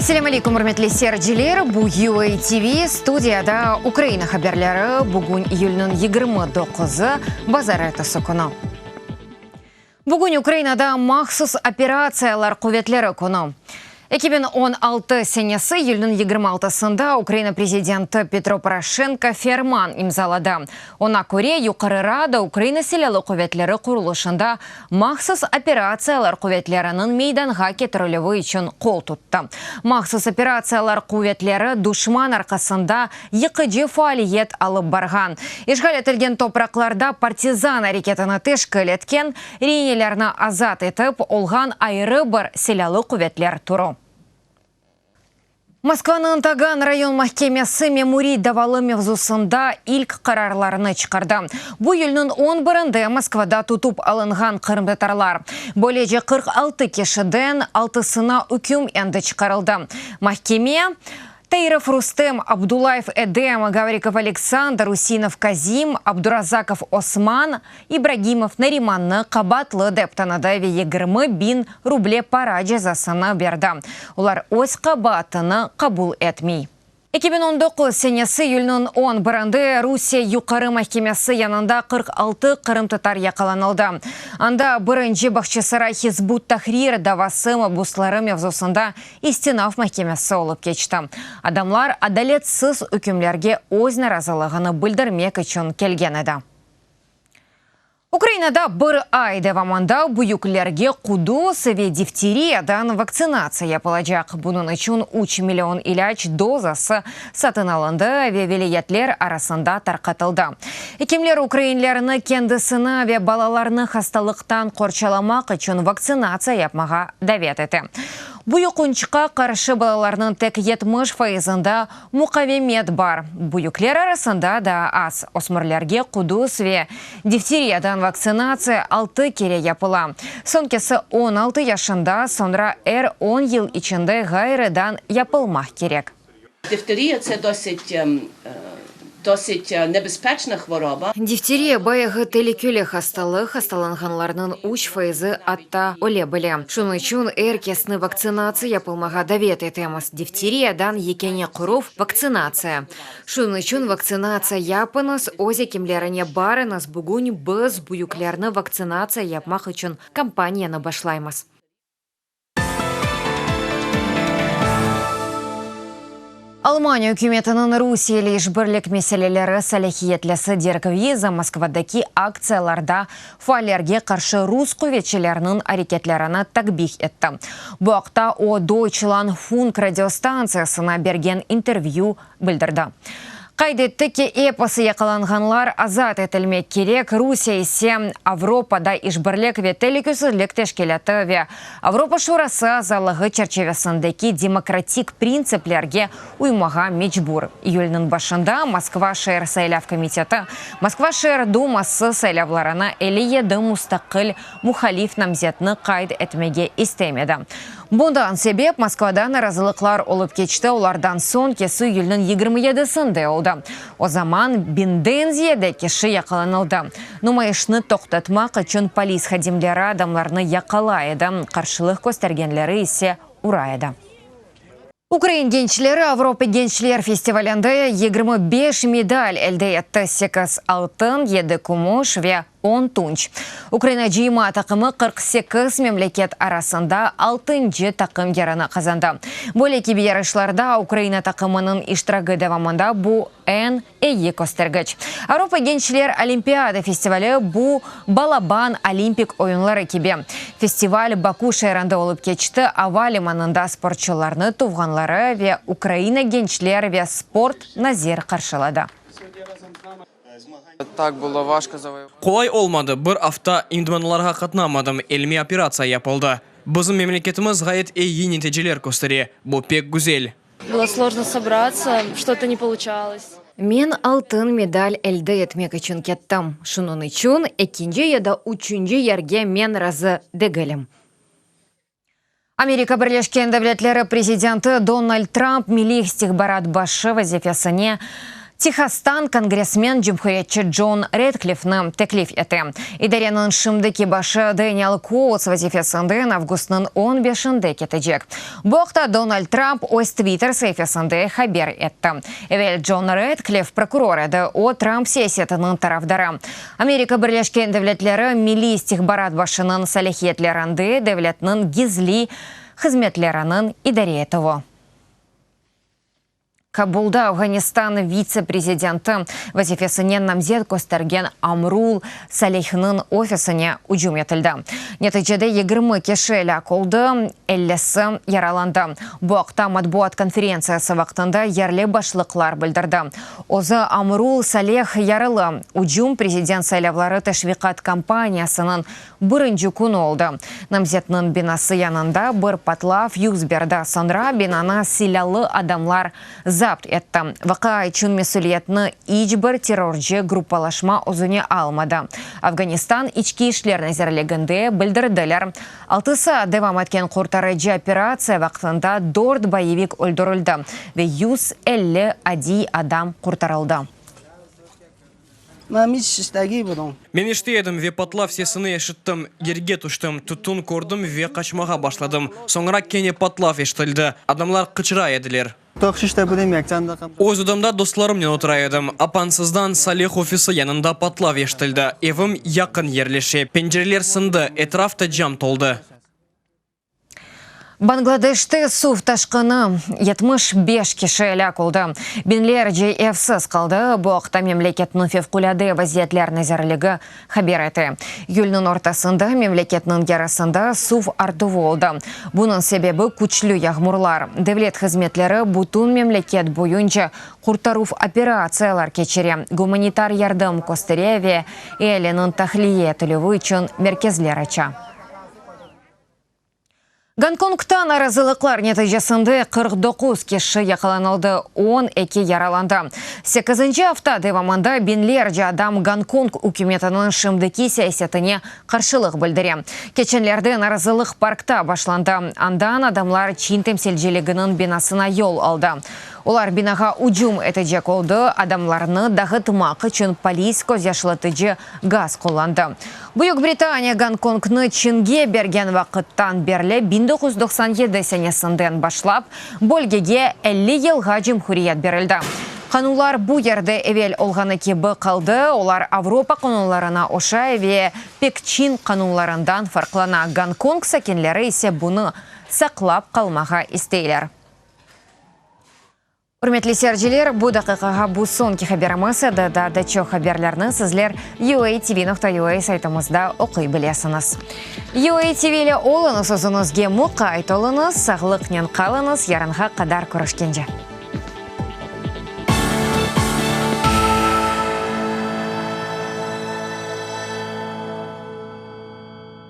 Selâm aleykum, ürmetli seyirciler! Bu UA TV, studiyada Ukraina haberleri. Bugün iyülniñ 29-ı, bazarertesi künü. Bugün Ukrainada mahsus operatsiyalar quvetleri künü. 2016 senesi iyülniñ 26-sında Ukraina prezidenti Petro Poroşenko ferman imzaladı. Oña köre, Yuqarı Rada Ukraina Silâlı quvetleri qurulışında mahsus operatsiyalar quvetleriniñ meydanğa ketirilüvi içün qol tuttı. Mahsus operatsiyalar quvetleri duşman arqasında yıqıcı faaliyet alıp barğan, işğal etilgen topraqlarda partizan areketini teşkil etken, reinelerni azat etip olğan ayrı bir silâlı quvetler türü. Moskvanıñ Tagan rayon mahkemesi memuriy davalı mevzusında ilk qararlarını çıqardı. Bu yılnıñ on birinde Moskvada tutıp alınğan qırımtatarlar, böylece 46 kişiden altısına üküm endi çıqarıldı. Mahkeme, Tairov Rustem, Abdullayev Edem, Gavrikov Aleksandr, Usinov Kazim, Abdurazakov Osman, İbragimov Narimannı qabaatlı dep tanıdı ve 20 biñ ruble para cezasını berdi. Olar öz qabaatını qabul etmey. 2019 senesi iyülniñ on birinde Rusiye Yuqarı mahkemesi yanında 46 qırımtatar yaqalanıldı. Anda birinci Bağçasaray Hizb ut-Tahrir davası mabusları mevzusında istinaf mahkemesi olıp keçti. Adamlar adaletsiz ükümlerge öz narazılığını bildirmek içün kelgen edi. Ukrainada bir ay devamında büyüklerge quduz ve difteriyadan vaktsinatsiya yapılacaq. Bunıñ içün üç million ilâc dozası satın alındı ve vilâyetler arasında tarqatıldı. Ekimler ukrainlerni kendisini ve balalarını hastalıqtan qorçalamaq içün vaktsinatsiya yapmağa davet ete. Bu yuqunçqa qarşı balalarnıñ tek 70 fayızında muqavemet bar, büyükler arasında daa az. Ösmürlerge quduz ve difteriyadan vaktsinatsiya altı kere yapıla, soñkisi 16 yaşında, soñra er on yıl içinde ğayrıdan yapılmaq kerek. Difteriya, tse dosit dosit nebezpeçna hvoroba. Difteriya bayağı telükeli hastalıq, hastalanğanlarnıñ üç fayızı atta öle bile. Şunıñ içün er kesni vaktsinatsiya yapılmağa davet etemiz. Difteriyadan yekâne qoruv, vaktsinatsiya. Şunıñ içün vaktsinatsiya yapıñız, öz ekimlerine barıñız, bugün biz büyüklerni vaktsinatsiya yapmaq içün kampaniyanı başlaymız. Almaniya ükümetiniñ Rusiye ile işbirlik meseleleri salâhiyetlisi Dirk Wiese Moskvadaki aktsiyalarda faallerge qarşı rus quvetçileriniñ areketlerini takbih etti. Bu aqta o Deutschlandfunk radiostantsiyasına bergen intervyü bildirdi. Qayd etti ki, episi yaqalanğanlar azat etilmek kerek, Rusiye ise Avropada işbirlik ve telükesizlik teşkilâtı ve Avropa Şurası azalığı çerçivesindeki demokratik printsiplerge uymağa mecbur. İyülniñ başında Moskva şeer saylav komiteti Moskva şeer duması saylavlarına 57 mustaqil muhalif namzetni qayd etmege istemedi. Bundan sebep Moskvada narazılıqlar olıp keçti, olardan soñkisi iyülniñ 27-sinde oldı. O zaman biñden ziyade kişi yaqalanıldı. Numayışnı toqtatmaq içün polis hadimleri adamlarnı yaqalay edi, qarşılıq köstergenleri ise ura edi. Ukrain gençleri Avropa gençler festivalinde 25 medal elde etti, sekiz altın, yedi kümüş ve on tunç. Ukraina cıyma taqımı 48 memleket arasında altıncı taqım yerini qazandı. Böyle kibi yarışlarda Ukraina taqımınıñ iştiragi devamında bu eñ eyi köstergiç. Avropa gençler olimpiada festivali bu balaban Olimpik oyunları kibi. Festival Baku şeerinde olıp keçti, ava limanında sportçularnı tuvğanları ve Ukraina gençler ve sport nazir qarşıladı. Qolay olmadı, bir afta idmanlarğa qatnamadım, elime operatsiya yapıldı. Bizim memleketimiz ğayet eyi neticeler köstere, bu pek güzel. Bylo slojno sobratsya, çto-to ne poluçalos. Men altın medal elde etmek içün kettim, şunıñ içün ekinci ya da üçünci yerge men razı degilim. Amerika Birleşken Devletleri prezidenti Donald Trump Milliy istihbarat başı vazifesine. Tehastan kongressmen cumhuriyetçi Con Redklifni teklif ete. İdareniñ şimdiki başı Daniel Koats vazifesinden avgustnıñ on beşinde ketecek. Bu aqta Donald Trump öz Twitter saifesinde haber etti. Evel Con Redklif prokuror edi, o, Trump siyasetiniñ tarafdarı. Amerika Birleşken Devletleri Milliy istihbarat başınıñ salâhiyetlerinde devletniñ gizli hızmetleriniñ idare etüvi. Kabulda Afğanistan vitse-prezidenti vazifesine namzet köstergen Amrul Salehniñ ofisine ücüm etildi. Neticede 20 kişi elâk oldı, ellisi yaralandı. Bu aqta matbuat konferentsiyası vaqtında yerli başlıqlar bildirdi. Özü Amrul Saleh yaralı. Ücüm prezident saylavları teşviqat kampaniyasınıñ Birinci künü oldı. Namzetniñ binası yanında bir patlav yüz berdi, soñra binanı silâlı adamlar zapt etti. Vaqia içün mesüliyetni iç bir terrorcı gruppalaşma özüne almadı, Afganistan İçki işler nazirliginde bildirdiler. Altı saat devam etken qurtarıcı operatsiya vaqtında dört boyevik öldürildi ve 150 adiy adam qurtarıldı. Men işte edim ve patlav sesini eşittim. Yerge tüştim, tütün kördim ve qaçmağa başladım. Soñra kene patlav eşitildi. Adamlar qıçıra ediler. Öz odamda dostlarımnen otura edim. Apansızdan Salih ofisi yanında patlav eşitildi. Evim yaqın yerleşe. Pencereler sındı, etraf da cam toldı. Bangladeşte suv taşqını, 75 kişi elâk oldı, biñlerce evsiz qaldı. Bu aqta memleketniñ Fevqulâde vaziyetler nazirligi haber ete. İyülniñ ortasında memleketniñ yarısında suv artuvı oldı. Bunıñ sebebi küçlü yağmurlar. Devlet hızmetleri bütün memleket boyunca qurtaruv operatsiyalar keçire, gumanitar yardım köstere ve ealiniñ tahliye etilüvi içün merkezler aça. Gonkongta narazılıqlar neticesinde 49 kişi yaqalanıldı, 12 yaralandı. Sekizinci afta devamında biñlerce adam Gonkong ükümetiniñ şimdiki siyasetine qarşılıq bildire. Keçenlerde narazılıq parkta başlandı, andan adamlar Çin temsilciliginiñ binasına yol aldı. Olar binağa ücüm etecek oldı, adamlarnı dağıtmaq içün polis közyaşlatıcı gaz qullandı. Büyük Britaniya Gonkongnı Çinge bergen vaqıttan berli, 1997 senesinden başlap, bölgege 50 yılğa cumhuriyet berildi. Qanunlar bu yerde evel olğanı kibi qaldı, olar Avropa qanunlarına oşay ve pek Çin qanunlarından farqlana, Gonkong sakinleri ise bunı saqlap qalmağa isteyler. Ürmetli seyirciler, bu daqiqağa bu soñki haberimiz edi. Daa da çoq haberlerni sizler UATV.UA saytımızda oquy bilesiñiz. UATV ile oluñız, özüñizge muqayt oluñız, sağlıqnen qalıñız, yarınğa qadar körüşkence.